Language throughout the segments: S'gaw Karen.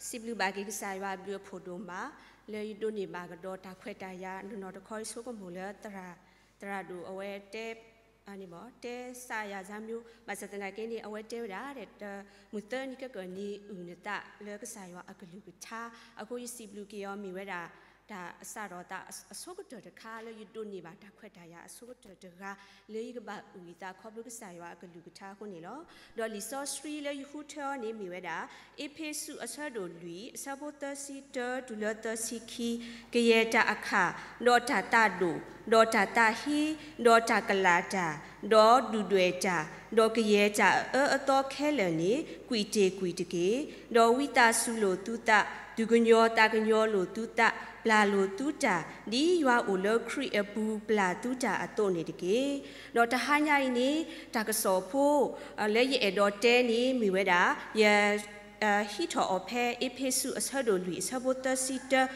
စံးဘျုးဘၣ်က့ၤကစၢ်ယွၤအဘျုးအဖှိၣ်ဒိၣ်မး လၢယဒိးန့ၢ်ဘၣ်ကဒီးတၢ်ခွဲးတၢ်ယာ်နီၢ်နီၢ်တခီ ယဆိကမိၣ်လၢသရၣ်, သရၣ်ဒိၣ်အဝဲတဲ, န့ၣ်မ့ၢ် တဲစၢ်ယၤစၢ်မၠိ ဘၣ်ဆၣ်သနာ်က့န့ၣ် အဝဲတဲဝဲဒၣ် မုၢ်သၢနံၤခဲကၢၣ်န့ၣ် အုၣ်နသးလၢကစၢ်ယွၤအကလုၢ်ကထါ, အဃိယစံးဘျုးက့ၤအီၤမ့ၢ်ဝဲဒၣ် တၢ်အစးထီၣ်သးအဆိကတၢၢ်တခါလၢယဒိးန့ၢ်ဘၣ်တၢ်ခွဲးတၢ်ယာ်အဆိကတၢၢ်တဂၤ လၢယကဘၣ်အုၣ်ယသးခီဖျိကစၢ်ယွၤအကလုၢ်ကထါအဃိန့ၣ်လီၤ. ဒီးလံာ်စီဆှံလၢယဃုထၢအီၤန့ၣ်မ့ၢ်ဝဲဒၣ် အ့းဖ့းစူးအဆၢဒိၣ်လွံၢ် အဆၢဖိသၢဆံတၢတုၤလၢသၢဆံခံ, ကယဲၢ်တၢ်အခၣ်, ဒီးတၢ်သးဒိၣ်, ဒီးတၢ်သးဟ့, ဒီးတၢ်ကလာ်တၢ်, ဒီးဒုၣ်ဒွဲၣ်တၢ်, ဒီးကယဲၢ်တၢ်အအၢအသီခဲလၢာ်န့ၣ် ကွံာ်တ့ၢ်ကွံာ်တက့ၢ်. ဒီးဝံသးစူၤလိာ်သုသး, သူၣ်ကညီၤသးကညီၤလိာ်သုသး, ပျၢ်လိာ်သုတၢ်, ဒ်ယွၤအိၣ်လၢခရံာ်အပူၤပျၢ်သုတၢ်အသိးန့ၣ်တက့ၢ်. ဒီးတဟါညါအံၤန့ၣ် တၢ်ကစီၣ်ဖိ လၢယအဲၣ်ဒိးတဲန့ၣ်မ့ၢ်ဝဲဒၣ် ယ ဟံးထီၣ်အီၤဖဲအ့းဖ့းစူးအဆၢဒိၣ်လွံၢ်အဆၢဖိသၢဆံတၢ,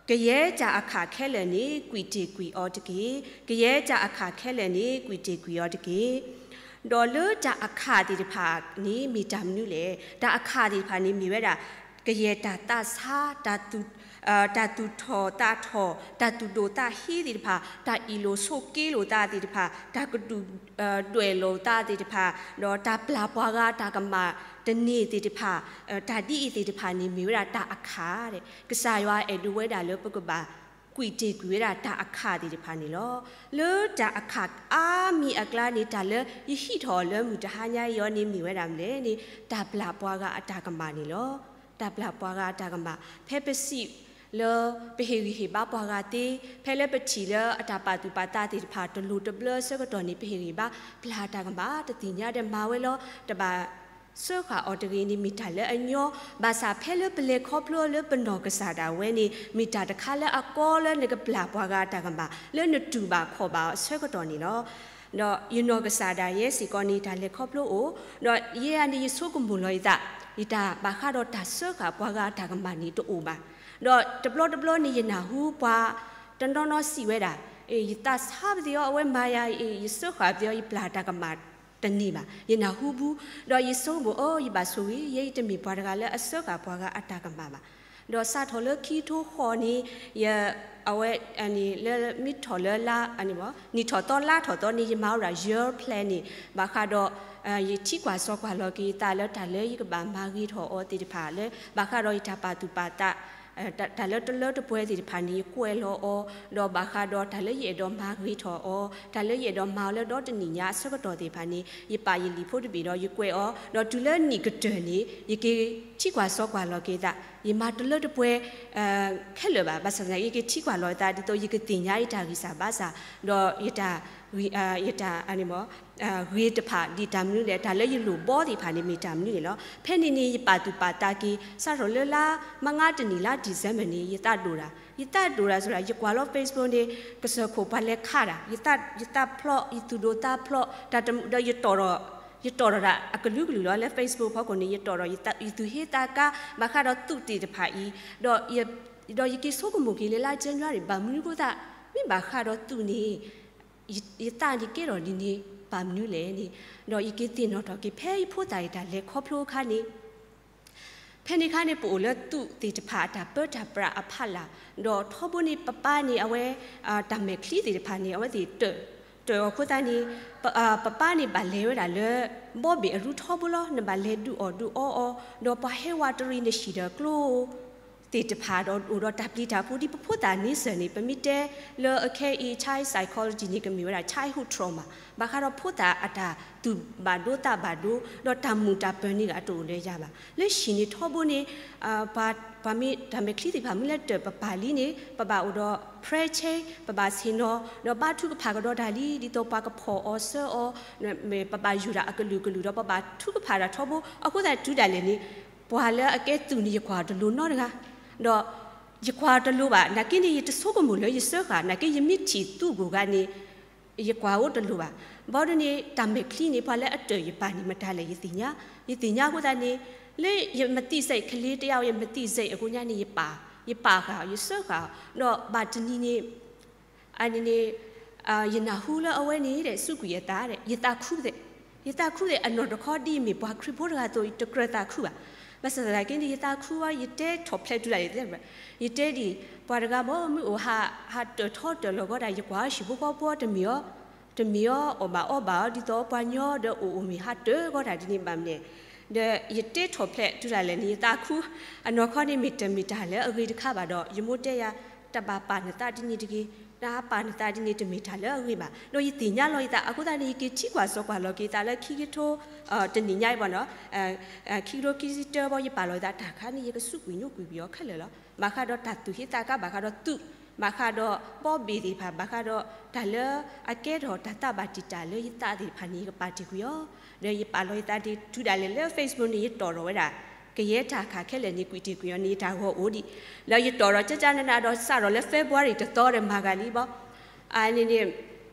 ကယဲၢ်တၢ်အခၣ်ခဲလၢာ်န့ၣ် ကွံာ်တ့ၢ်ကွံာ်အီၤတက့ၢ်. ကယဲၢ်တၢ်အခၣ်ခဲလၢာ်န့ၣ် ကွံာ်တ့ၢ်ကွံာ်အီၤတက့ၢ်. ဒီးလၢတၢ်အခၣ်သ့ၣ်တဖၣ်န့ၣ် မ့ၢ်တၢ်မနုၤလဲၣ်. တၢ်အခၣ်သ့ၣ်တဖၣ်န့ၣ် မ့ၢ်ဝဲဒၣ် ကယဲၢ်တၢ်သးဆါ, တၢ်သူၣ်ထီၣ်သးထီၣ်, တၢ်သူၣ်ဒိၣ်သးဟ့သ့ၣ်တဖၣ်, တၢ်အ့ၣ်လိာ်ဆိးက့လိာ်သးသ့ၣ်တဖၣ်, တၢ်ကဒုၣ်ဒွဲၣ်လိာ်သးသ့ၣ်တဖၣ်, ဒီးတၢ်ပျၢ်ပှၤဂၤတၢ်ကမၣ်တန့ၢ်သ့ၣ်တဖၣ်, တၢ်ဒ်အံၤသ့ၣ်တဖၣ်န့ၣ် မ့ၢ်ဝဲဒၣ်တၢ်အခၣ်, ကစၢ်ယွၤအဲၣ်ဒိးဝဲဒၣ်လၢပကဘၣ် ကွံာ်တ့ၢ်ကွံာ်ဝဲဒၣ်တၢ်အခၣ်သ့ၣ်တဖၣ်န့ၣ်လီၤ. လၢတၢ်အခၣ်အါမံၤအကျါန့ၣ် တၢ်လၢယဟံးထီၣ်အီၤလၢမုၢ်တဟါညါအံၤအီၤန့ၣ် မ့ၢ်ဝဲဒၣ်မနုၤလဲၣ်န့ၣ် တၢ်ပျၢ်ပှၤဂၤအတၢ်ကမၣ်န့ၣ်လီၤ. တၢ်ပျၢ်ပှၤဂၤအတၢ်ကမၣ် ဖဲပစံးလၢပဟ့ၣ်ဂံၢ်ဟ့ၣ်ဘါပှၤဂၤသ့, ဖဲလၢပထံၣ်လၢအတၢ်ပာ်သူၣ်ပာ်သးသ့ၣ်တဖၣ်တလိၤတဘျၢအဆၢကတီၢ်န့ၣ် ပဟ့ၣ်ဂံၢ်ဘါ ပျၢ်တၢ်ကမၣ် တသ့ၣ်ညါဒီးမၤဝဲလီၤ. တဘၣ်စၢဃာ်အီၤတဂ့ၤန့ၣ် မ့ၢ်တၢ်လၢအညီ, ဘၣ်ဆၣ်ဖဲလၢပလဲၤခီဖျိလၢပနီၢ်ကစၢ်ဒၣ်ဝဲန့ၣ် မ့ၢ်တၢ်တခါလၢအကီလၢနကပျၢ်ပှၤဂၤတၢ်ကမၣ် လၢနတူၢ်ဘၣ်ခီၣ်ဘၣ်အီၤအဆၢကတီၢ်န့ၣ်လီၤ. ဒီးယနီၢ်ကစၢ်ဒၣ်ယဲစ့ၢ်ကီးန့ၣ် တၢ်လဲၤခီဖျိအိၣ်, ဒီးယဲအန့ၣ် ယဆိကမိၣ်လီၤယသး, ယတၢ်ဘၣ်ဃးဒီးတၢ်စၢဃာ်ပှၤဂၤတၢ်ကမၣ်န့ၣ်တအိၣ်ဘၣ်. ဒီးတဘျီတဘျီန့ၣ် ယနၢ်ဟူပှၤ တနီၤနီၤစံးဝဲဒၣ်, ယသးဆါပသ့ၣ်အီၤ အဝဲမၤယၤအံၤ ယစၢဃာ်ပသ့ၣ်အီၤ ယပျၢ်တၢ်ကမၣ်တန့ၢ်ဘၣ်. ယနၢ်ဟူဘူး, ဒီးယဆိကမိၣ်အီၤ ယဘၣ်ဆိၣ်ဂ့ၤ ယဲအံၤတမ့ၢ်ပှၤတဂၤလၢအစၢဃာ်ပှၤဂၤအတၢ်ကမၣ်ဘၣ်. ဒီးစးထီၣ်လၢခံထိဃီန့ၣ် ယ အဝဲန့ၣ် လၢမ့ၢ်ထီၣ်လၢလါ နံၣ်ထီၣ်သီလါထီၣ်သီန့ၣ် ယမၤဝဲဒၣ် year plan န့ၣ် ဘၣ်ဃးဒီး ယထံကွၢ်စီကွၢ်လီၤက့ၤယသးလၢတၢ်လၢယကဘၣ်မၤဂ့ၤထီၣ်အီၤသ့ၣ်တဖၣ်လၢ ဘၣ်ဃးဒီးယတၢ်ပာ်သူၣ်ပာ်သး တၢ်လၢတလၢတပှဲၤသ့ၣ်တဖၣ်န့ၣ် ယကွဲးလီၤအီၤ, ဒီးဘၣ်ဃးဒီးတၢ်လၢယအဲၣ်ဒိးမၤဂ့ၤထီၣ်အီၤ, တၢ်လၢယအဲၣ်ဒိးမၤအီၤလၢဒီတနံၣ်ညါအဆၢကတီၢ်သ့ၣ်တဖၣ်န့ၣ် ယပာ်ယလံာ်ဖိတဘ့ၣ်ဒီးယကွဲးအီၤ, ဒီးတုၤလၢနံၣ်ကတၢၢ်န့ၣ် ယက့ၤထံကွၢ်စီကွၢ်လီၤက့ၤသး, ယမၤတလၢတပှဲၤ ခဲလၢာ်ဘၣ်, ဘၣ်ဆၣ်သနာ်က့ ယက့ၤထံကွၢ်လီၤသး ဒ်သိးယကသ့ၣ်ညါယတၢ်ဂံၢ်စၢ်ဘါစၢ်, ဒီးယတၢ် ယတၢ် ဂ့ၤတဖၣ် ဒ်တၢ်မနုၤလဲၣ်, တၢ်လၢယလိၣ်ဘီသ့ၣ်တဖၣ်န့ၣ် မ့ၢ်တၢ်မနုၤန့ၣ်လီၤ. ဖဲန့ၣ်န့ၣ် ယပာ်သူၣ်ပာ်သးက့ၤ စးထီၣ်လၢလါ မဟါတနံၣ်လါ December န့ၣ် ယသးဒိၣ်တၢ်, ယသးဒိၣ်တၢ်စ့ၢ်ကီး ယကွၢ်လီၤ Facebook န့ၣ် ကစၢၢ်ခိၣ်ပှၤလဲၤခးတၢ်, ယသးဖျိး ယသူၣ်ဒိၣ်သးဖျိး ဒီးယတီၣ်ထီၣ် ယတီၣ်ထီၣ်တၢ်အကလုာ်ကလုာ်လီၤ. လၢ Facebook ဖီခိၣ်န့ၣ် ယတီၣ်ထီၣ် ယသူၣ်ဟ့သးကါ ဘၣ်ဃးဒီးသူၣ်သ့ၣ်တဖၣ်အံၤ, ဒီးယက့ၤဆိကမိၣ်က့ၤလၢလါ January ဘၣ်မနုၤအဃိသတး မ့ၢ်ဘၣ်ဃးဒီးသူၣ်န့ၣ် ယသးန့ၣ်ကဲထီၣ်ဒ်န့ၣ် ဘၣ်မနုၤလဲၣ်န့ၣ်, ဒီးယက့ၤသ့ၣ်နီၣ်ထီၣ်က့ၤ ဖဲယဖိသၣ်အံၤတၢ်လဲၤခီဖျိအခါန့ၣ် ဖဲန့ၣ်အခါန့ၣ် ပအိၣ်လၢသူၣ်သ့ၣ်တဖၣ်အတၢ်ပၢတၢ်ပြးအဖီလာ်, ဒီးထီဘိန့ၣ် ပပၢ်န့ၣ် အဝဲ တၢ်မဲာ်ချံသ့ၣ်တဖၣ်န့ၣ် အဝဲသ့ၣ်တၢၢ်, တၢၢ်အီၤအဃိသတးန့ၣ် ပပၢ်န့ၣ်ဘၣ်လဲၤဝဲဒၣ်လၢ ဘီဘ့ၣ်အရူထီဘိလီၤ. နဘၣ်လဲၤဒုးအီၣ်ဒုးအီအီၤ, ဒီးပှၤဟဲဝးတရံးနဟံၣ်ဒီးကျိ သ့ၣ်တဖၣ်ဒီးအိၣ်ဒီးတၢ်ပျံၤတၢ်ဖုး ဒ်ပဖိသၣ်န့ဆၢၣ်န့ၣ် ပမ့ၢ်တဲလၢအခဲအံၤ child psychology န့ၣ် ကမ့ၢ်ဝဲဒၣ် childhood trauma ဘၣ်ဃးဒီးဖိသၣ်အတၢ်သူၣ်ဘၣ်ဒိသးဘၣ်ဒိ ဒီးတၢ်မုာ်တၢ်ပၢၤန့ၣ်ဂ့ၤ အတအိၣ်လၢယၤဘၣ်. လၢဟံၣ်န့ၣ်ထီဘိန့ၣ် ပှၤမ့ၢ်တၢ်မဲာ်ချံသ့ၣ်တဖၣ်မ့ၢ်လဲၤတၢၢ်ပပၢ်လံန့ၣ် ပဘၣ်အိၣ်ဒီး prayer chain ပဘၣ်ဆ့ၣ်နီၤ ဒီးဘါထုကဖၣ်ကဒီးတၢ်လံ ဒ်သိးပှၤကဖီၣ်အီၤဆှၢအီၤ ပဘၣ်ယူၤတၢ်အကလုာ်ကလုာ်ဒီးပဘၣ်ထုကဖၣ်တၢ်ထီဘိ အဃိသတးတုၤဒၣ်လဲာ်န့ၣ် ပှၤလၢအကဲသူၣ်န့ၣ် ယကွၢ်တလိၤနီတဂၤ, ဒီးယကွၢ်တလိၤဘၣ်, နာ်က့န့ၣ် ယတဆိကမိၣ်လၢယစၢဃာ်, နာ်က့ယမ့ၢ်ထံၣ်သူၣ်ကိၢ်ဂၤန့ၣ် ယကွၢ်အိၣ်တလိၤဘၣ်. ဘၣ်ဒ်န့ၣ် တၢ်မဲာ်ချံန့ၣ် ပှၤလၢအတၢၢ်ယပၢ်န့ၣ် မတၤလဲၣ်ယသ့ၣ်ညါ, ယသ့ၣ်ညါအဃိသတးန့ၣ် လၢယမသံးစဲး ကလ့တယါအံၤ ယမသံးစဲးအဃိညါန့ၣ် ယပာ်, ယပာ်ဃာ်အီၤ ယစၢဃာ်အီၤ, ဒီးဘၣ်တနံၤန့ၣ် အန့ၣ်န့ၣ် ယနၢ်ဟူလၢအဝဲန့ၣ် စူးကွံာ်အသး ယသးခုသဲး, ယသးခုသဲး အနီၢ်တခီဒ်ယမ့ၢ်ပှၤခရံာ်ဖိတဂၤအသိး ယတကြၢးသးခုဘၣ်. ဘၣ်ဆၣ်သနာ်က့န့ၣ် ယသးခုဝဲ ယတဲထီၣ်ဖျဲးတုၤဒၣ်လဲာ်, ယတဲဒ်အံၤ, ပှၤတဂၤမ့ၢ်မုၢ်အိၣ်ဟး ဟးတၢၢ်ထီတၢၢ်လီၤကီးဒၣ် ယကွၢ်ဟံၣ်ဖိဃီဖိတမ့ၢ်အီၤ, တမ့ၢ်အီၤအီၣ်ဘၣ်အီဘၣ်အီၤ ဒ်သိးပှၤညီဒီးအိၣ်အိၣ်မ့ၢ်ဟးတၢၢ်ကီးတၢ်ဒ်န့ၣ်ဘၣ်မနုၤ, ဒီးယတဲထီၣ်ဖျဲးတုၤဒၣ်လဲာ်န့ၣ် ယသးခု, အနီၢ်ခီန့ၣ်မ့ၢ်တမ့ၢ်တၢ်လၢအဂ့ၤတခါဘၣ်ဒီး ယမိၢ်တဲယၤ တဘၣ်ပာ်နသးဒ်န့ၣ်တဂ့ၤ, နဟးပာ်နသးဒ်န့ၣ် တမ့ၢ်တၢ်လၢအဂ့ၤဘၣ်. ဒီးယသ့ၣ်ညါလီၤယသး အဃိသတးန့ၣ် ယက့ၤထံကွၢ်စီၤကွၢ်လီၤက့ၤသးလၢခံကထိ တနံၣ်ညါအံၤဘၣ်နီၤ, ခံကထိခံဆံတၢဘီ ယပာ်လီၤယသးတၢ်ခါန့ၣ် ယကစူးကွံာ်ညိကွံာ်ပယီၤခဲလၢာ်လီၤ. ဘၣ်ဃးဒီးတၢ်သူၣ်ဟ့သးကါ ဘၣ်ဃးဒီးသုး, ဘၣ်ဃးဒီးဘီဘ့ၣ်သ့ၣ်တဖၣ် ဘၣ်ဃးဒီးတၢ်လၢအကဲထီၣ်တၢ်သးဘၣ်တံာ်တာ်လၢယသးသ့ၣ်တဖၣ်န့ၣ် ယကပာ်တ့ၢ်ကွံာ်အီၤ, ဒီးယပာ်လီၤယသးဒ်တုၤဒၣ်လဲာ်လၢ Facebook န့ၣ် ယတီၣ်ထီၣ်ဝဲဒၣ် ကယဲၢ်တၢ်ခးခဲလၢာ်န့ၣ် ကွံာ်တ့ၢ်ကွံာ်အီၤန့ၣ် ယတၢ်ဂီၤအိၣ်ဒံး, ဒီးယတီၣ်ထီၣ်ကကနနဒီး စးထီၣ်လၢ February တသီဒီးမၤဂၤလံဘီ အန့ၣ်န့ၣ်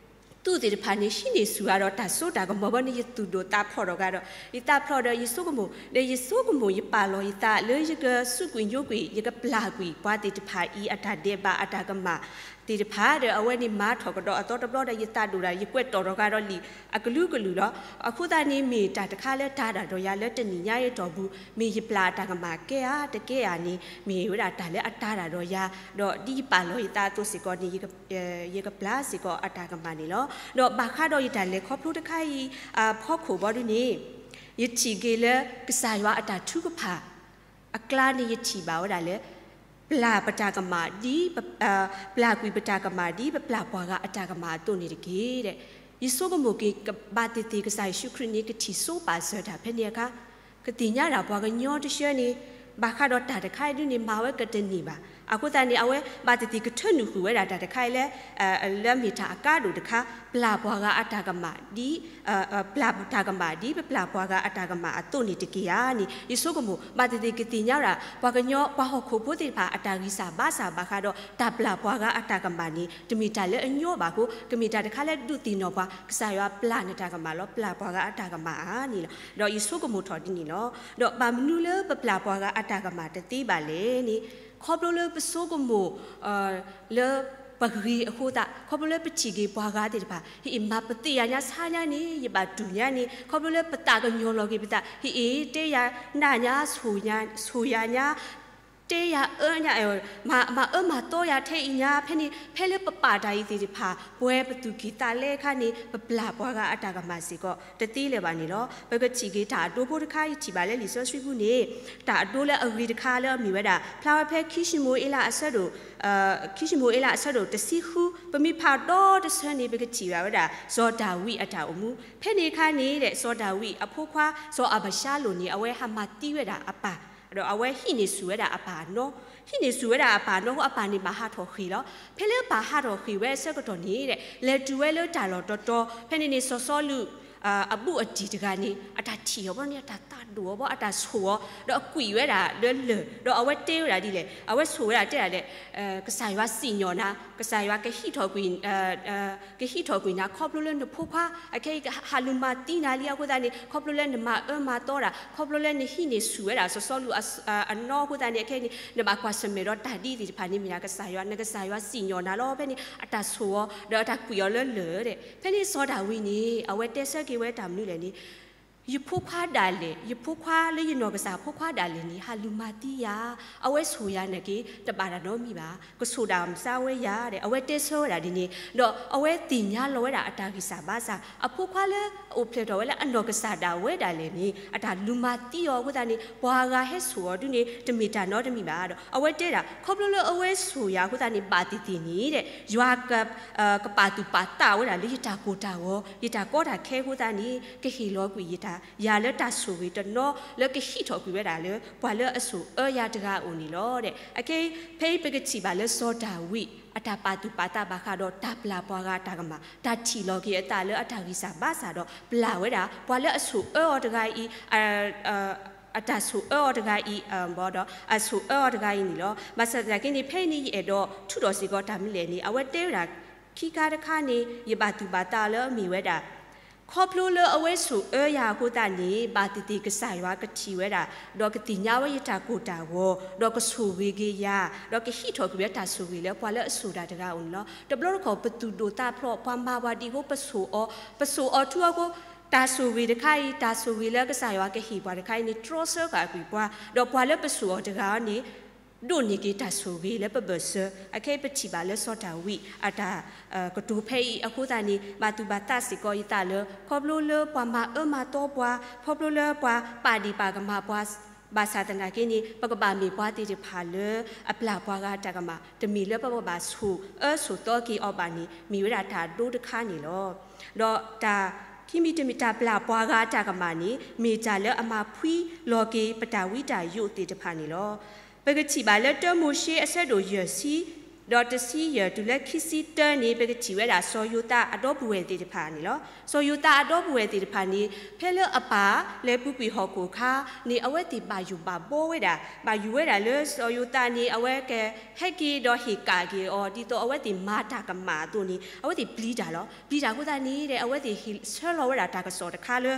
သုးသ့ၣ်တဖၣ်န့ၣ် ဟံးန့ၢ်ဆူၣ်အါဒီးတၢ်စိတၢ်ကမီၤဘီန့ၣ် ယသူၣ်ဒိၣ်သးဖျိးထီၣ်ဂၤဒီး ယသးဖျိးဒီးယဆိကမိၣ် ဒီးယဆိကမိၣ် ယပာ်လီၤယသးလၢယကစူးကွံာ်ညိကွံာ် ယကပျၢ်ကွံာ် ပှၤသ့ၣ်တဖၣ်အံၤ အတၢ်ဒဲးဘးအတၢ်ကမၣ်သ့ၣ်တဖၣ်ဒီး အဝဲန့ၣ်မၤထီၣ်ကဒီးအသီတဘျီဒီး ယသးဒိၣ်ဒၣ် ယကွဲးတီၣ်ထီၣ်ဂၤဒီးလံာ်အကလုာ်ကလုာ်လီၤ. အဃိသတးန့ၣ် မ့ၢ်တၢ်တခါလၢတၤတၢ်ဒီးယၤလၢတနံၣ်ညါအံၤတီၢ်ပူၤ မ့ၢ်ယပျၢ်အတၢ်ကမၣ်ကဲဧါတကဲဧါန့ၣ် မ့ၢ်ဝဲဒၣ်တၢ်လၢအတၤတၢ်ဒီးယၤ, ဒီးဒ်ယပာ်လီၤယသးအသိးစ့ၢ်ကီးန့ၣ် ယကပျၢ်စ့ၢ်ကီးအတၢ်ကမၣ်န့ၣ်လီၤ. ဒီးဘၣ်ဃးဒီးယတၢ်လဲၤခီဖျိတခါအံၤ အဖီခိၣ်ဘီဒုန့ၣ် ယထံၣ်က့ၤလၢကစၢ်ယွၤအတၢ်ထုကဖၣ် အကျါန့ၣ် ယထံၣ်ဘၣ်ဝဲဒၣ်လၢ ပျၢ်ပတၢ်ကမၣ်ဒ် ပ ပျၢ်ကွံာ်ပတၢ်ကမၣ်ဒ်ပပျၢ်ပှၤဂၤအတၢ်ကမၣ်အသိးန့ၣ်တက့ၢ်. ယဆိကမိၣ်က့ၤ ဘၣ်သ့ၣ်သ့ၣ်ကစၢ်ယ့ၣ်ၡူးခရံာ်န့ၣ် ကထံၣ်စိပာ်စၢၤတၢ်ဖဲန့ၣ်အခါ, ကသ့ၣ်ညါဒၣ်ပှၤကညီတဆှၢန့ၣ် ဘၣ်ဃးဒီးတၢ်တခါအံၤဒုန့ၣ် မၤဝဲကတနံၣ်ဘၣ်. အဃိသတးန့ၣ် အဝဲဘၣ်သ့ၣ်သ့ၣ်ကထၢနုာ်ဃုာ်ဝဲဒၣ်တၢ်တခါအံၤလၢ လၢမ့ၢ်တၢ်အကါဒိၣ်တခါ ပျၢ်ပှၤဂၤအတၢ်ကမၣ်ဒ် ပျၢ်တၢ်ကမၣ်ဒ်ပပျၢ်ပှၤဂၤအတၢ်ကမၣ်အသိးန့ၣ်တက့ၢ်ဧါန့ၣ် ယဆိကမိၣ် ဘၣ်သ့ၣ်သ့ၣ်ကသ့ၣ်ညါဝဲဒၣ် ပှၤကညီပှၤဟီၣ်ခိၣ်ဖိသ့ၣ်တဖၣ်အတၢ်ဂံၢ်စၢ်ဘါစၢ်ဘၣ်ဃးဒီးတၢ်ပျၢ်ပှၤဂၤအတၢ်ကမၣ်န့ၣ် တမ့ၢ်တၢ်လၢအညီဘၣ်အဃိ ကမ့ၢ်တၢ်တခါလၢဒုးသ့ၣ်နီၣ်ပှၤ ကစၢ်ယွၤပျၢ်နတၢ်ကမၣ်လီၤ ပျၢ်ပှၤဂၤအတၢ်ကမၣ်ဧါန့ၣ်လီၤ. ဒီးယဆိကမိၣ်ထီၣ်ဒ်န့ၣ်လီၤ. ဒီးဘၣ်မနုၤလၢပပျၢ်ပှၤဂၤအတၢ်ကမၣ်တသ့ဘၣ်လဲၣ်န့ၣ် ခီဖျိလၢပဆိကမိၣ် လၢပဂ့ၤအဃိသတး ခီဖျိလၢပထံၣ်က့ၤပှၤဂၤသ့ၣ်တဖၣ် ဟ့ၣ်အ့ၣ် မၤပသ့ၣ်ယၤညါဆါညါန့ၣ် ယဘၣ်တူၢ်ညါန့ၣ် ခီဖျိလၢပသးကညီၤလီၤက့ၤပသး ဟ့ၣ်အ့ၣ် တဲယၤနၢ်ညါ ဆိၣ်ယၤညါ တဲယၤအၢညါ မၤအၢမၤသီယၤထဲအံၤညါ ဖဲန့ၣ် ဖဲလၢပပာ်တၢ်အံၤသ့ၣ်တဖၣ် ပှဲၤပသူၣ်ကံၢ်သးလဲအခါန့ၣ် ပပျၢ်ပှၤဂၤအတၢ်ကမၣ်စ့ၢ်ကီး တသ့လၢၤဘၣ်န့ၣ်လီၤ. ပကထံၣ်က့ၤတၢ်အဒိဖိတခါ ယထံၣ်ဘၣ်လၢလံာ်စီဆှံပူၤန့ၣ် တၢ်အဒိလၢအဂ့ၤတခါလၢအမ့ၢ်ဝဲဒၣ် ဖျါဝဲဖဲခံၡမူၤအ့လးအဆၢဒိၣ် ခံၡမူၤအ့လးအဆၢဒိၣ်တဆံဃု ပမ့ၢ်ဖးဒီတဆၢန့ၣ် ပကထံၣ်ဘၣ်ဝဲဒၣ် စီၤဒၤဝံးအတၢ်အိၣ်မူ ဖဲန့ၣ်အခါန့ၣ် စီၤဒၤဝံးအဖိခွါ စီၤအၤဘၡါလိၣ်န့ၣ် အဝဲဟးမၤသံဝဲဒၣ်အပၢ် ဒီးအဝဲဟံးန့ၢ်ဆူၣ်ဝဲဒၣ်အပၢ်အနီ ဟံးန့ၢ်ဆူၣ်ဝဲဒၣ်အပၢ်အနီအဃိ အပၢ်န့ၣ်ဘၣ်ဟးထီၣ်ဃ့ၢ်လီၤ. ဖဲလၢပၢ်ဟးထီၣ်ဃ့ၢ်ဝဲအဆၢကတီၢ်န့ၣ် လဲၤတုၤဝဲလၢတၢ်လီၢ်တီတီ ဖဲန့ၣ်န့ၣ် စီၤစီလူး အဘူးအတံၢ်တဂၤန့ၣ် အတၢ်ထံၣ်အီၤဘီန့ၣ် အတၢ်သးဒိၣ်အီၤဘီ အတၢ်ဆိၣ်အီၤ ဒီးအကွံာ်ဝဲဒၣ်လၢလၢၢ် ဒီးအဝဲတဲဝဲဒၣ်ဒ်လဲၣ် အဝဲဆိၣ်ဝဲဒၣ်တဲဒၣ်လဲၣ် ကစၢ်ယွၤစံၣ်ညီၣ်နၤ ကစၢ်ယွၤကဟံးထီၣ်ကွံာ် ကဟံးထီၣ်ကွံာ်နၤ ခီဖျိလၢနဖိခွါ အခဲအံၤဟးလူၤမၤသံနၤလံအဃိသတးန့ၣ် ခီဖျိလၢနမၤအၢမၤသီဒၣ် ခီဖျိလၢနဟံးန့ၢ်ဆူၣ်ဝဲဒၣ်စီၤစီလူးအနီအဃိသတးန့ၣ် အခဲအံၤန့ၣ် နဘၣ်ကွၢ်ဆၢၣ်မဲာ်ဒီးတၢ်ဒ်သ့ၣ်တဖၣ်န့ၣ်မ့ၢ်ဒၣ် ကစၢ်ယွၤ နကစၢ်ယွၤစံၣ်ညီၣ်နၤလီၤ. ဖဲန့ၣ် အတၢ်ဆိၣ်အီၤ ဒီးအတၢ်ကွံာ်အီၤလၢလၢၢ် ဖဲန့ၣ်စီၤဒၤဝံးန့ၣ် အဝဲတဲဆၢက့ၤဝဲတၢ်မနုၤလဲၣ်န့ၣ် ယဖိခွါဒၣ်လဲာ် ယဖိခွါလၢယနီၢ်ကစၢ်ဖိခွါဒၣ်လဲာ်န့ၣ် ဟးလူၤမၤသံယၤ အဝဲဆိၣ်ယၤနာ်က့ တဘၣ်တၢ်နီတမံၤဘၣ် ကဆိၣ်တၢ်မစါဝဲယၤ အဝဲတဲဆၢဝဲဒၣ်ဒ်န့ၣ် ဒီးအဝဲသ့ၣ်ညါလီၤဝဲဒၣ်အတၢ်ဂံၢ်စၢ်ဘါစၢ် အဖိခွါလၢအအိၣ်ဖျဲၣ်ထီၣ်ဝဲလၢအနီၢ်ကစၢ်ဒၣ်ဝဲဒၣ်လဲာ်န့ၣ် အတၢ်လူၤမၤသံအီၤအဃိသတးန့ၣ် ပှၤဂၤဟဲဆိၣ်အီၤဒုန့ၣ် တမ့ၢ်တၢ်နီတမံၤဘၣ်ဒီး အဝဲတဲဒၣ် ခီဖျိလၢအဝဲဆိၣ်ယၤအဃိသတးန့ၣ် ဘၣ်သ့ၣ်သ့ၣ်န့ၣ် ယွၤ ကပာ်သူၣ်ပာ်သးဝဲဒၣ်လၢယတၢ်ကိၢ်တၢ်ဂီၤ ယတၢ်ကီတၢ်ခဲအဃိသတးန့ၣ် ကဟ့ၣ်လီၤကွံာ်ယၤလၢတၢ်ဆိၣ်ဂ့ၤတနီၤလၢကဟံးထီၣ်ကွံာ်ဝဲဒၣ်လၢ ပှၤလၢအဆိၣ်အၢယၤတဂၤအအိၣ်န့ၣ်လီၤ. အခဲအံၤ ဖဲအံၤပကထံၣ်ဘၣ်လၢစီၤဒၤဝံး အတၢ်ပာ်သူၣ်ပာ်သးဘၣ်ဃးဒီးတၢ်ပျၢ်ပှၤဂၤအတၢ်ကမၣ် တၢ်ထံၣ်လီၤက့ၤအသးလၢအတၢ်ဂံၢ်စၢ်ဘါစၢ်ဒီး ပျၢ်ဝဲဒၣ် ပှၤလၢအဆိၣ်အၢအီၤတဂၤအံၤ အတၢ်ဆိၣ်အၢအီၤတဂၤအံၤ ဒီးအဆိၣ်အၢအီၤတဂၤအံၤန့ၣ်လီၤ. ဘၣ်ဆၣ်သနာ်က့န့ၣ် ဖဲအံၤန့ၣ် ယအဲၣ်ဒိးထုးထီၣ်စ့ၢ်ကီးတၢ်မနုၤလဲၣ်န့ၣ် အဝဲတဲဝဲဒၣ် ခံခါတခါန့ၣ် ယဘၣ်သူၣ်ဘၣ်သးလၢအမ့ၢ်ဝဲဒၣ် ခီဖျိလၢအဝဲဆိၣ်အၢယၤအဃိသတးန့ၣ် ဘၣ်သ့ၣ်သ့ၣ်ကစၢ်ယွၤကထံၣ်ဝဲဒၣ် ဒီးကသ့ၣ်ညါဝဲယတၢ်ကိၢ်တၢ်ဂီၤ ဒီးကဆိၣ်ဂ့ၤက့ၤယၤ ဒီးကဟံးထီၣ်ကွံာ်ဝဲတၢ်ဆိၣ်ဂ့ၤလၢပှၤလၢအဆိၣ်တၢ်တဂၤအအိၣ်န့ၣ်လီၤ. တဘျီတခီၣ် ပသူၣ်ဒိၣ်သးဖျိး ပှၤမၤပှၤဒ်အဃိ ပဆိၣ်အီၤ ပဆိၣ်အီၤထူအဃိ တၢ်ဆိၣ်ဂ့ၤတခါအံၤ, တၢ်ဆိၣ်ဂ့ၤလၢကစၢ်ယွၤကဟ့ၣ်ပှၤတခါအံၤန့ၣ် တြီဆၢဃာ်ကွံာ်ပှၤ, ဒီးပှၤလၢပဆိၣ်အီၤတဂၤန့ၣ် ဒိးန့ၢ်က့ၤတၢ်ဆိၣ်ဂ့ၤလၢပဘၢၣ်စၢၤ. အခဲအံၤပထံၣ်ဘၣ်လၢစီၤဒၤဝံးအတၢ်ကတိၤဖဲအံၤအဃိသတးန့ၣ် ဘၣ်သူၣ်ဘၣ်သးစ့ၢ်ကီးယသးလၢ ခီဖျိလၢပှၤမၤအၢမၤသီပှၤ, ခီဖျိလၢပှၤပာ်ဒ့ၣ်ပာ်ကမၣ်ပှၤ ဘၣ်ဆၣ်သနာ်က့န့ၣ် ပကဘၣ်မ့ၢ်ပှၤသ့ၣ်တဖၣ်လၢအပျၢ်ပှၤဂၤအတၢ်ကမၣ်, တမ့ၢ်လၢပကဘၣ်ဆိၣ်အၢဆိၣ်သီက့ၤအီၤဘၣ်န့ၣ် မ့ၢ်ဝဲဒၣ်တၢ်ဒိတခါန့ၣ်လီၤ. ဒီးတၢ်ခံမံၤတမံၤ တၢ်ပျၢ်ပှၤဂၤအတၢ်ကမၣ်န့ၣ် မ့ၢ်တၢ်လၢအမၤဖှံလီၤက့ၤပတၢ်ဝံတၢ်ယိးသ့ၣ်တဖၣ်န့ၣ်လီၤ. ပကထံၣ်ဘၣ်လၢတၢမိၤၡ့အဆၢဒိၣ်ယဲၢ်ဆံ ဒီးတဆံယဲၢ်တုၤလၢခံဆံတၢန့ၣ် ပကထံၣ်ဝဲဒၣ်စီၤယိၤသးအဒီပုၢ်ဝဲၢ်သ့ၣ်တဖၣ်န့ၣ်လီၤ. စီၤယိၤသးအဒီပုၢ်ဝဲၢ်သ့ၣ်တဖၣ်န့ၣ် ဖဲလၢအပၢ်လဲၤပူၤကွံာ်ဟီၣ်ခိၣ်အခါန့ၣ် အဝဲသ့ၣ်ဘၣ်ယိၣ်ဘၣ်ဘီဝဲဒၣ်, ဘၣ်ယိၣ်ဝဲဒၣ်လၢစီၤယိၤသးန့ၣ် အဝဲကဟဲက့ၤဒီးဟ့ၣ်ကၣ်က့ၤအီၤ ဒ်သိးအဝဲသ့ၣ်မၤတၢ်ကမၣ်အသိးန့ၣ် အဝဲသ့ၣ်ပျံၤတၢ်လီၤ. ပျံၤတၢ်အဃိသတးန့ၣ်ဒီး အဝဲသ့ၣ်ဟ့ၣ်ဆၢလီၤဝဲဒၣ်တၢ်ကစီၣ်တခါလၢ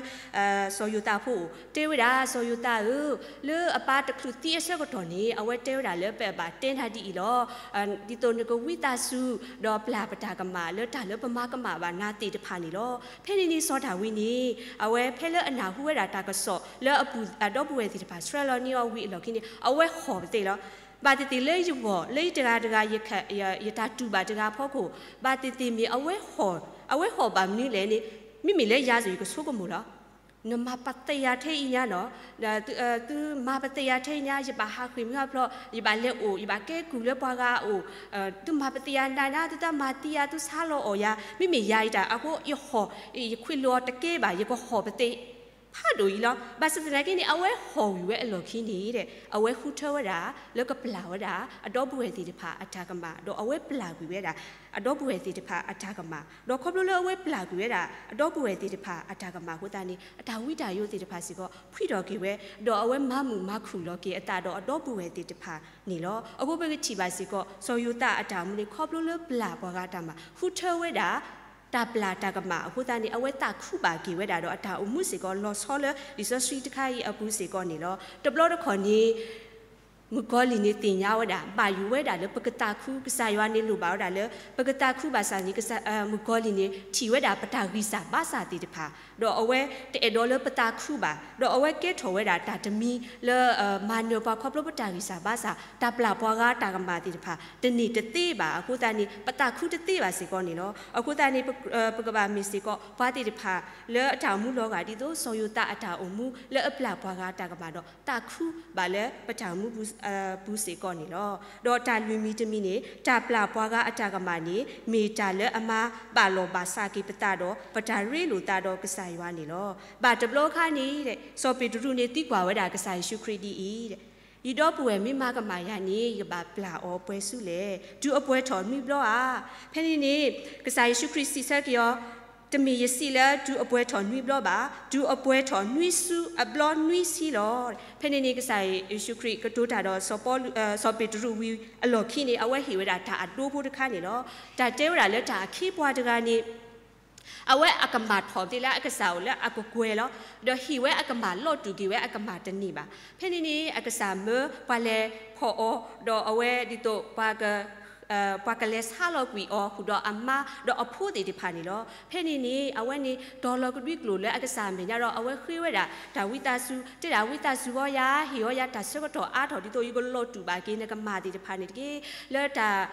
စီၤယိၤသးအဖိအိၣ် တဲဝဲဒၣ် စီၤယိၤသးဧၢ, လၢအပၢ်တချုးသံအဆၢကတီၢ်န့ၣ် အဝဲတဲဝဲဒၣ်လၢ ပဘၣ်တဲနၤဒ်အံၤလီၤ. ဒ်သိးနကဝံသးစူၤ ဒီးပျၢ်ပတၢ်ကမၣ်လၢတၢ်လၢပမၤကမၣ်ဘၣ်နၤသ့ၣ်တဖၣ်န့ၣ်လီၤ. ဖဲန့ၣ်န့ၣ်စီၤဒၤဝံးန့ၣ် အဝဲဖဲလၢအနၢ်ဟူဝဲဒၣ်တၢ်ကစီၣ်လၢအဒီပုၢ်ဝဲၢ်သ့ၣ်တဖၣ်ဆှၢလီၤန့ၢ်အီၤဝံၤအလီၢ်ခံန့ၣ် အဝဲဟီၣ်ပသ့ၣ်လီၤ. ဘၣ်သ့ၣ်သ့ၣ်လၢယဂီၢ် လၢယတဂၤတဂၤ ယတၢ်တူၢ်ဘၣ်တဂၤအဖီခိၣ် ဘၣ်သ့ၣ်သ့ၣ်မ့ၢ်အဝဲဟီၣ်, အဝဲဟီၣ်ဘၣ်မနုၤလဲၣ်န့ၣ် မ့မ့ၢ်လၢယၤစ့ၢ်ကီး ယကဆိကမိၣ်လီၤ. နမၤပသးယၤထဲအံၤညါနီၤ, သုမၤပသးယၤထဲအံၤညါ ယဘၣ်ဟးဃ့ၢ်မုၢ်ဟးဖျိး ယဘၣ်လဲၤအိၣ် ယဘၣ်ကဲကုၢ်လၢပှၤဂၤအအိၣ်, သုမၤပသးယၤနၤနၤ သုတၢ်မၤသံယၤ သုဆါလီၤအီၣ်ယၤ မ့မ့ၢ်ယၤအံၤတၢ်အဃိ ယဟီၣ်, ယခွံးလိာ်အီၤတကဲဘၣ် ယကဟီၣ်ပသ့ၣ် ဖးဒိၣ်အံၤလီၤ. ဘၣ်ဆၣ်သနာ်က့န့ၣ် အဝဲဟီၣ်ဝံၤဝဲအလီၢ်ခံန့ၣ် အဝဲဃုထၢဝဲဒၣ် လၢကပျၢ်ဝဲဒၣ် အဒီပုၢ်ဝဲၢ်သ့ၣ်တဖၣ်အတၢ်ကမၣ် ဒီးအဝဲပျၢ်ကွံာ်ဝဲဒၣ် အဒီပုၢ်ဝဲၢ်သ့ၣ်တဖၣ်အတၢ်ကမၣ်, ဒီးခီဖျိလၢအဝဲပျၢ်ကွံာ်ဝဲဒၣ် အဒီပုၢ်ဝဲၢ်သ့ၣ်တဖၣ်အတၢ်ကမၣ်အဃိသတးန့ၣ် အတၢ်ဝံတၢ်ယိးသ့ၣ်တဖၣ်စ့ၢ်ကီး ဖှံထီၣ်က့ၤဝဲ, ဒီးအဝဲမၤမုာ်မၤခုၣ်လီၤက့ၤအသးဒီးအဒီပုၢ်ဝဲၢ်သ့ၣ်တဖၣ်န့ၣ်လီၤ. အဃိပကထံၣ်ဘၣ်စ့ၢ်ကီး စီၤယိၤသးအတၢ်အိၣ်မူန့ၣ် ခီဖျိလၢပျၢ်ပှၤဂၤတၢ်မၤ ဃုထၢဝဲဒၣ် တၢ်ပျၢ်တၢ်ကမၣ်အဃိသတးန့ၣ် အဝဲသးခုဘၣ်က့ၤဝဲဒၣ်ဒီးအတၢ်အိၣ်မူစ့ၢ်ကီး လီၤဆီလၢလံာ်စီဆှံတခါအံၤအပူၤစ့ၢ်ကီးန့ၣ်လီၤ. တဘျီတခီၣ်န့ၣ် မုၣ်ကီၤလံၢ်န့ၣ်သ့ၣ်ညါဝဲဒၣ် ဘၣ်ယိၣ်ဝဲဒၣ်လၢပကသးခု ကစၢ်ယွၤန့ၣ်လိၣ်ဘၣ်ဝဲဒၣ်လၢ ပကသးခုဘၣ်ဆၣ်န့ၣ် မုၣ်ကီၤလံၢ်န့ၣ် ထံၣ်ဝဲဒၣ်ပတၢ်ဂံၢ်စၢ်ဘါစၢ်သ့ၣ်တဖၣ်, ဒီးအဝဲတအဲၣ်ဒိးလၢပသးခုဘၣ်, ဒီးအဝဲကဲထီၣ်ဝဲဒၣ်တၢ်တမံၤလၢ မၤနၢၤပှၤခီဖျိပတၢ်ဂံၢ်စၢ်ဘါစၢ် တၢ်ပျၢ်ပှၤဂၤတၢ်ကမၣ်သ့ၣ်တဖၣ် တန့ၢ်တသ့ဘၣ်အဃိသတးန့ၣ် ပသးခုတသ့ဘၣ်စ့ၢ်ကီးန့ၣ်လီၤ. အဃိသတးန့ၣ် ပကဘၣ်မ့ၢ်စ့ၢ်ကီး ပှၤသ့ၣ်တဖၣ်လၢအတၢ်အိၣ်မူလီၤဂာ်ဒ်သိး စီၤယိၤသးအတၢ်အိၣ်မူလၢအပျၢ်ပှၤဂၤတၢ်ကမၣ်ဒီး သးခုဘၣ်လၢပတၢ်အိၣ်မူပူၤစ့ၢ်ကီးန့ၣ်လီၤ. ဒီးတၢ်လွံၢ်မံၤတမံၤန့ၣ် တၢ်ပျၢ်ပှၤဂၤအတၢ်ကမၣ်န့ၣ် မ့ၢ်တၢ်လၢအမၤဘၣ်လီၢ်ဘၣ်စးက့ၤပသးဒီး ပတၢ်ရ့လိာ်သးဒီးကစၢ်ယွၤန့ၣ်လီၤ. ဘၣ်တဘျီအခါန့ၣ် စီၤပ့းတရူးန့ၣ်သံကွၢ်ဝဲဒၣ်ကစၢ်ယ့ၣ်ၡူးခရံာ်ဒ်အံၤ, ယဒီပုၢ်ဝဲၢ်မ့ၢ်မၤကမၣ်ယၤန့ၣ် ယကဘၣ်ပျၢ်အီၤပှဲၤဆူလဲၣ်, တုၤအပှဲၤထီၣ်နွံဘျီဧါ. ဖဲန့ၣ်န့ၣ် ကစၢ်ယ့ၣ်ၡူးခရံာ်စံးဆၢက့ၤအီၤ, တမ့ၢ်ယစံးလၢတုၤအပှဲၤထီၣ်နွံဘျီဘၣ်, တုၤအပှဲၤထီၣ်နွံဆူအဘျီနွံဆံလီၤ. ဖဲန့ၣ်န့ၣ် ကစၢ်ယ့ၣ်ၡူးခရံာ်ကတိၤတၢ်ဒီးစီၤပီလူး, စီၤပ့းတရူးဝံၤအလီၢ်ခံန့ၣ် အဝဲဟ့ၣ်ဝဲဒၣ်တၢ်အဒိဖိတခါန့ၣ်လီၤ. တၢ်တဲဝဲဒၣ်လၢတၢ်အခ့အပှၤတဂၤန့ၣ် အဝဲအကမၣ်ထီၣ်သ့လၢအကစၢ်အိၣ်လၢအကကွဲၢ်လီၤ. ဒီးဟ့ၣ်ဝဲအကမၣ် လီၤတူာ်က့ၤဝဲအကမၣ်တန့ၢ်ဘၣ်. ဖဲန့ၣ်န့ၣ် အကစၢ်မၢပှၤလဲၤဖီၣ်အီၤ, ဒီးအဝဲဒ်သိး ပှၤကလဲၤဆါလီၤကွံာ်အီၤ ဃုာ်ဒီးအမါ ဒီးအဖိသ့ၣ်တဖၣ်န့ၣ်လီၤ. ဖဲန့ၣ်န့ၣ် အဝဲန့ၣ်တီၤလီၤကဒွံကျိာ်လၢအကစၢ်အမဲာ်ညါဒီး အဝဲဃ့ဝဲဒၣ်တၢ်ဝံသးစူၤ, တဲဒၣ်ဝံသးစူၤအီၤယၤ, ဟ့ၣ်အီၤယၤတၢ်ဆၢကတီၢ်အါထီၣ် ဒ်သိးယကလီၤတူာ်ဘၣ်က့ၤနကမၣ်သ့ၣ်တဖၣ်န့ၣ်တက့ၢ်. လၢတၢ်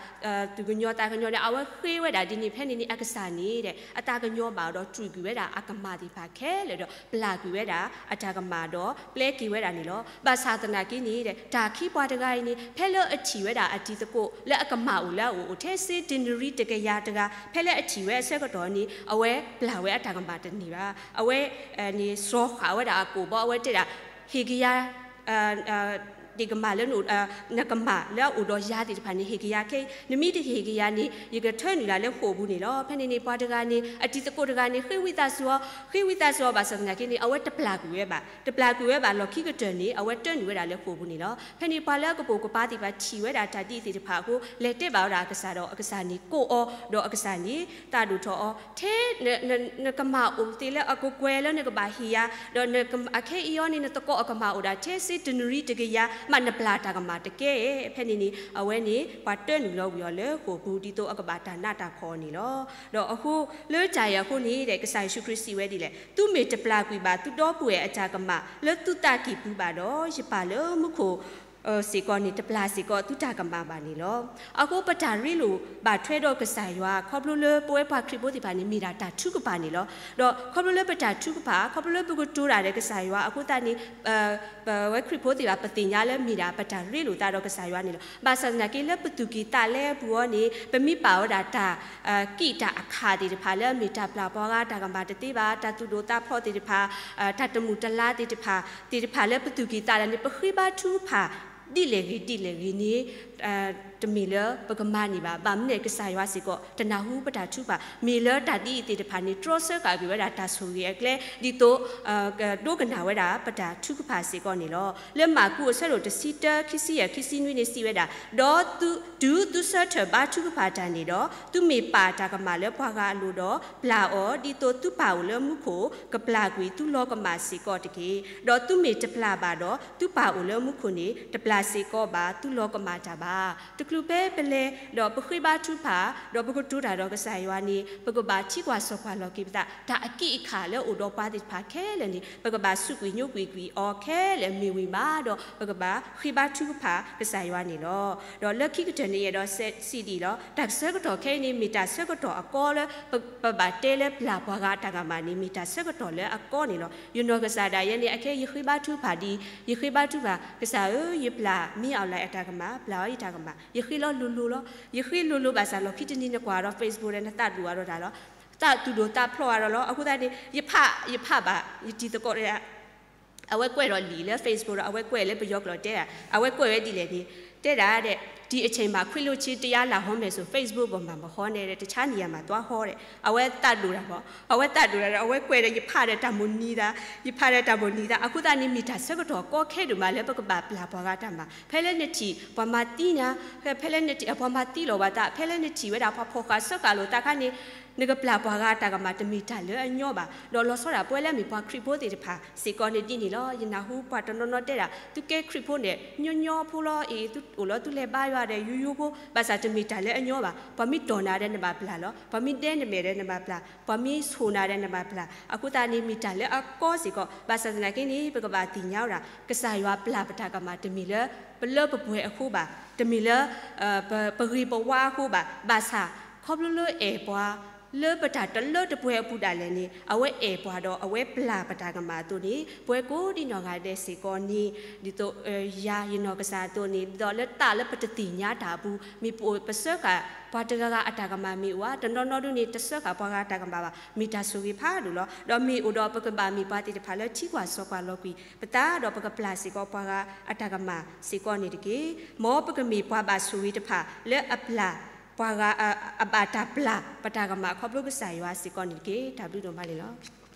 သူၣ်ကညီၤသးကညီၤန့ၣ် အဝဲဃ့ဝဲဒၣ်ဒ်န့ၣ်. ဖဲန့ၣ်န့ၣ် အကစၢ်န့ၣ် အသးကညီၤဘၣ်အီၤဒီး တူာ်ကွံာ်ဝဲဒၣ်အကမၣ်သ့ၣ်တဖၣ်ခဲလၢာ်ဒီး ပျၢ်ကွံာ်ဝဲဒၣ်အတၢ်ကမၣ်ဒီး ပျဲက့ၤဝဲဒၣ်န့ၣ်လီၤ. ဘၣ်ဆၣ်သနာ်က့န့ၣ် တၢ်ခံပှၤတဂၤအံၤန့ၣ် ဖဲလၢအထံၣ်ဝဲဒၣ်အတံၤသကိးလၢအကမၣ်အိၣ်လၢအအိၣ် ထဲစ့တနရံတကယၤတဂၤ ဖဲလၢအထံၣ်ဝဲအဆၢကတီၢ်န့ၣ် အဝဲပျၢ်ဝဲအတၢ်ကမၣ်တန့ၢ်ဘၣ်. အဝဲန့ၣ် စှီၤဃာ်ဝဲဒၣ်အကိာ်ဘီ အဝဲတဲဒၣ် ဟ့ၣ်ကယၤ ဒ့ၣ်ကမၣ်လၢ နကမၣ်လၢအအိၣ်ဒီးယၤသ့ၣ်တဖၣ်န့ၣ် ဟ့ၣ်ကယၤခဲအံၤ, နမ့ၢ်တဟ့ၣ်ကယၤန့ၣ် ယကထၢနုာ်လၢ်လၢဃိာ်ပူၤန့ၣ်လီၤ. ဖဲန့ၣ်န့ၣ် ပှၤတဂၤန့ၣ် အတံၤသကိးတဂၤန့ၣ် ဃ့ဝံသးစူၤအီၤ, ဃ့ဝံသးစူၤအီၤ ဘၣ်ဆၣ်သနာ်က့န့ၣ် အဝဲတပျၢ်ကွံာ်ဝဲဘၣ်. တပျၢ်ကွံာ်ဝဲဘၣ် လီၢ်ခံကတၢၢ်န့ၣ် အဝဲတၢနုာ်ဝဲဒၣ်လၢဃိာ်ပူၤန့ၣ်လီၤ. ဖဲန့ၣ် ပှၤလၢအကပိာ်ကပၤသ့ၣ်တဖၣ်ထံၣ်ဝဲဒၣ်တၢ်ဒ်အံၤသ့ၣ်တဖၣ်အဃိ လဲၤတဲဘၣ်ဝဲဒၣ်အကစၢ်ဒီး အကစၢ်န့ၣ်ကိးအီၤ ဒီးအကစၢ်န့ၣ် သးဒိၣ်ထီၣ်အီၤ, ထဲ နကမၣ်အိၣ်သ့လၢအကကွဲၢ်လၢနကဘၣ်ဟ့ၣ်ယၤ, ဒီးအခဲအံၤအီၤန့ၣ် နသကိးအကမၣ်အိၣ်ဒၣ် ထဲစ့တနရံတကယၤ မ့ၢ်နပျၢ်တၢ်ကမၣ်တကဲ, ဖဲန့ၣ်န့ၣ် အဝဲန့ၣ် ပှၤတၢနုာ်လီၤဝံၤအီၤလၢဃိာ်ပူၤ ဒ်သိးအကဘၣ်တၢ်နးတၢ်ဖှီၣ်အီၤန့ၣ်လီၤ. ဒီးအဃိ လၢတၢ်အံၤအဃိန့ၣ်ဒီး ကစၢ်ယ့ၣ်ၡူးခရံာ်စံးဝဲဒ်လဲၣ်, သုမ့ၢ်တပျၢ်ကွံာ်ဘၣ်သုဒီပုၢ်ဝဲၢ်အတၢ်ကမၣ်လၢသုသးကံၢ်ပူၤဘၣ်ဒီး ယပၢ်လၢမူခိၣ် စ့ၢ်ကီးန့ၣ် တပျၢ်စ့ၢ်ကီးသုတၢ်ကမၣ်ဘၣ်န့ၣ်လီၤ. အဃိပတၢ်ရ့လိာ်ဘၣ်ထွဲဒီးကစၢ်ယွၤ ခီဖျိလၢပဝဲပှၤခရံာ်ဖိသ့ၣ်တဖၣ်န့ၣ် မ့ၢ်ဒၣ်တၢ်ထုကဖၣ်န့ၣ်လီၤ. ဒီးခီဖျိလၢပတၢ်ထုကဖၣ် ခီဖျိလၢပကတိၤတၢ်ဒီးကစၢ်ယွၤအဃိသတးန့ၣ် ပဝဲခရံာ်ဖိသ့ၣ်တဖၣ် ပသ့ၣ်ညါလၢမ့ၢ်ဒၣ်ပတၢ်ရ့လိာ်သးဒီးကစၢ်ယွၤန့ၣ်လီၤ. ဘၣ်ဆၣ်သနာ်က့လၢပသူၣ်ကံၢ်သးလဲအပူၤအံၤန့ၣ် ပမ့ၢ်ပာ်ဝဲဒၣ်တၢ် ကံၣ်တၢ်အခၣ်သ့ၣ်တဖၣ်လၢအမ့ၢ်တၢ်ပျၢ်ပှၤဂၤတၢ်ကမၣ်တသ့ဘၣ်, တၢ်သူၣ်ဒိၣ်သးဖျိးသ့ၣ်တဖၣ်, တၢ်တမုာ်တလၤသ့ၣ်တဖၣ်, သ့ၣ်တဖၣ်လၢပသူၣ်ကံၢ်သးလဲန့ၣ် ပဃ့ဘါထုကဖၣ် ဒ်လဲၣ်ဂ့ၤဒ်လဲၣ်ဂ့ၤန့ၣ် တမ့ၢ်လၢပကမၤန့ၢ်ဘၣ်. ဘၣ်မနုၤလဲၣ် ကစၢ်ယွၤစ့ၢ်ကီး တနၢ်ဟူပတၢ်ထုကဖၣ်, မ့ၢ်လၢတၢ်ဒ်အံၤသ့ၣ်တဖၣ်န့ၣ် တြီဆၢဃာ်ကွံာ်ဝဲဒၣ်တၢ်ဆိၣ်ဂ့ၤအကျဲ ဒ်သိး ကဒိကနၣ်ဝဲဒၣ်ပတၢ်ထုကဖၣ်စ့ၢ်ကီးန့ၣ်လီၤ. လၢမၢ်ကူးအဆၢဒိၣ်တဆံတၢ ခံဆံယဲၢ် ခံဆံနွံန့ၣ်စံးဝဲဒၣ်, ဒီးတုၤသုဆၢထၢၣ်ဘါထုကဖၣ်တၢ်န့ၣ်ဒီး သုမ့ၢ်ပာ်တၢ်ကမၣ်လၢပှၤဂၤအလိၤဒီး ပျၢ်အီၤ ဒ်သိးသုပၢ်အိၣ်လၢမူခိၣ် ကပျၢ်ကွံာ်သုလီၤကမၣ်စ့ၢ်ကီးတက့ၢ်. ဒီးသုမ့ၢ်တပျၢ်ဘၣ်ဒီး သုပၢ်အိၣ်လၢမူခိၣ်န့ၣ် တပျၢ်စ့ၢ်ကီးဘၣ်သုလီၤကမၣ်တၢ်ဘၣ်. တချုးဖဲပလဲၤ ဒီးပဃ့ဘါထုကဖၣ် ဒီးပကတိၤတၢ်ဒီးကစၢ်ယွၤန့ၣ် ပကဘၣ်ထံကွၢ်စီၣ်ကွၢ်လီၤက့ၤပသး, တၢ်အကံၣ်အခၣ်လၢအိၣ်ဒီးပှၤသ့ၣ်တဖၣ်ခဲလၢာ်န့ၣ် ပကဘၣ်စူးကွံာ်ညိကွံာ်ကွံာ်အီၤခဲလၢာ်မ့ၢ်ဝံၤမးဒီး ပကဘၣ်ဃ့ဘါထုကဖၣ်ကစၢ်ယွၤန့ၣ်လီၤ. ဒီးလၢခံကတၢၢ်န့ၣ်ယအဲၣ်ဒိးစံးဒ်အံၤလီၤ. တၢ်ဆၢကတီၢ်ခဲအံၤန့ၣ် မ့ၢ်တၢ်ဆၢကတီၢ်အကီလၢ ပဘၣ်တဲလၢပျၢ်ပှၤဂၤအတၢ်ကမၣ်န့ၣ် မ့ၢ်တၢ်ဆၢကတီၢ်လၢအကီန့ၣ်လီၤ. ယနီၢ်ကစၢ်ဒၣ်ယဲန့ၣ် အခဲယဃ့ဘါထုကဖၣ်ဒ်အံၤ, ယဃ့ဘါထုကဖၣ် ကစၢ်ဧၢ, ယပျၢ်မ့ၢ်အီၤလၢအတၢ်ကမၣ်, ပျၢ်အီၤယတၢ်ကမၣ်, ယဃ့လီၤလိၤလိၤလီၤ. ယဃ့လိၤလိၤဘၣ်ဆၣ်လီၢ်ခံတနံၤနကွၢ်ဒီး Facebook ဒီးနသးဒူၣ်အါဒီးတၢ်လီၤ. သးသူၣ်ဒိၣ်သးဖျိးအါဒီးလီၤ. အဃိသတးန့ၣ် ယဖး ယဖးဘၣ် ယတံၤသကိး အဝဲကွဲးဒီးလံာ်လၢ Facebook ဒီး အဝဲကွဲးလၢပယီၤကျိာ်တဲဒၣ်, အဝဲကွဲးဝဲဒ်လဲၣ်န့ၣ် တဲဒၣ်ဒီး ဒီအချိန်မှာ ခွင့်လွှတ်ခြင်း တရားလာဟောမယ်ဆို Facebook ပေါ်မှာ မဟောနဲ့ တခြားနေရာမှာ သွားဟော အဝဲသးဒိၣ်တၢ်မး, အဝဲသးဒိၣ်တၢ်ဒီး အဝဲကွဲးဒီး ယဖးဒီးတၢ်မိၣ်နံၤသး, ယဖးဒီးတၢ်မိၣ်နံၤသး, အဃိသတးန့ၣ် မ့ၢ်တၢ်ဆၢကတီၢ်ကီခဲဒိၣ်မးလၢပကဘၣ်ပျၢ်ပှၤဂၤတၢ်မၤ, ဖဲလၢနထံၣ်ပှၤမၤသံနၤ, ဖဲလၢနထံၣ်ပှၤမၤသံလီၤဝဲသး, ဖဲလၢနထံၣ်ဝဲဒၣ်ပှၤဖီၣ်ဃာ်စၢဃာ်လိာ်သးခါန့ၣ် နကပျၢ်ပှၤဂၤတၢ်ကမၣ် တမ့ၢ်တၢ်လၢအညီဘၣ်. ဒီးလီၤဆီဒၣ်ပဝဲလၢအမ့ၢ်ပှၤခရံာ်ဖိသ့ၣ်တဖၣ်စ့ၢ်ကီးန့ၣ်ဒ်န့ၣ်လီၤ. ယနၢ်ဟူပှၤတနီၤနီၤတဲဒၣ် သုကဲခရံာ်ဖိန့ၣ် ညီညီဖိလီၤအံၤ, သုအိၣ်လီၤသုလဲၤဘါယွၤဒီး ယိယိဖိ, ဘၣ်ဆၣ်တမ့ၢ်တၢ်လၢအညီဘၣ်. ပှၤမ့ၢ်တီၢ်နၤဒီးနဘၣ်ပျၢ်လီၤ, ပှၤမ့ၢ်ဒဲနမဲာ်ဒီးနဘၣ်ပျၢ်, ပှၤမ့ၢ်ဆိၣ်နၤဒီးနဘၣ်ပျၢ်. အဃိသတးန့ၣ် မ့ၢ်တၢ်လၢအကီစ့ၢ်ကီး, ဘၣ်ဆၣ်သနာ်က့န့ၣ် ပကဘၣ်သ့ၣ်ညါဝဲဒၣ် ကစၢ်ယွၤပျၢ်ပတၢ်ကမၣ် တမ့ၢ်လၢပလၢပပှဲၤအဃိဘၣ်, တမ့ၢ်လၢ ပဂ့ၤပဝါအဃိဘၣ်, ဘၣ်ဆၣ် ခီဖျိလၢအဲၣ်ပှၤ လၢပတၢ်တလၢတပှဲၤအပူၤဒၣ်လဲာ်န့ၣ် အဝဲအဲၣ်ပှၤဒီးအဝဲပျၢ်ပတၢ်ကမၣ်အသိးန့ၣ် ပဝဲကိးဒံနီၢ်ဂၤဒဲးစ့ၢ်ကီးန့ၣ် ဒ်သိး ယၤယနီၢ်ကစၢ်အသိးန့ၣ် ဒ်သိးလၢသးလၢပတသ့ၣ်ညါတၢ်အပူၤ မ့ၢ်ပအိၣ်ပစၢဃာ်ပှၤတဂၤဂၤအတၢ်ကမၣ်မ့ၢ်အိၣ်ဧါ, တနီၤနီၤဒုန့ၣ် တစၢဃာ်ပှၤဂၤတၢ်ကမၣ်ဘၣ်, မ့ၢ်တၢ်ဆိၣ်ဂ့ၤဖးဒိၣ်လီၤ. ဒီးမ့ၢ်အိၣ်ဒီးပကဘၣ်မ့ၢ်ပှၤသ့ၣ်တဖၣ်လၢထံကွၢ်စီၤကွၢ်လီၤကွံာ်ပသး ဒီးပကပျၢ်စ့ၢ်ကီးပှၤဂၤအတၢ်ကမၣ်စ့ၢ်ကီးန့ၣ်တက့ၢ်. မ်ပကမ့ၢ်ပှၤဘၣ်ဆိၣ်ဂ့ၤတဖၣ်လၢအပျၢ် ပှၤဂၤ အဘၣ်တၢ်ပျၢ်ပတၢ်ကမၣ်ခီဖျိကစၢ်ယွၤစ့ၢ်ကီးန့ၣ်တက့ၢ်. တၢ်ဘျုးဒိၣ်မးန့ၣ်လီၤ.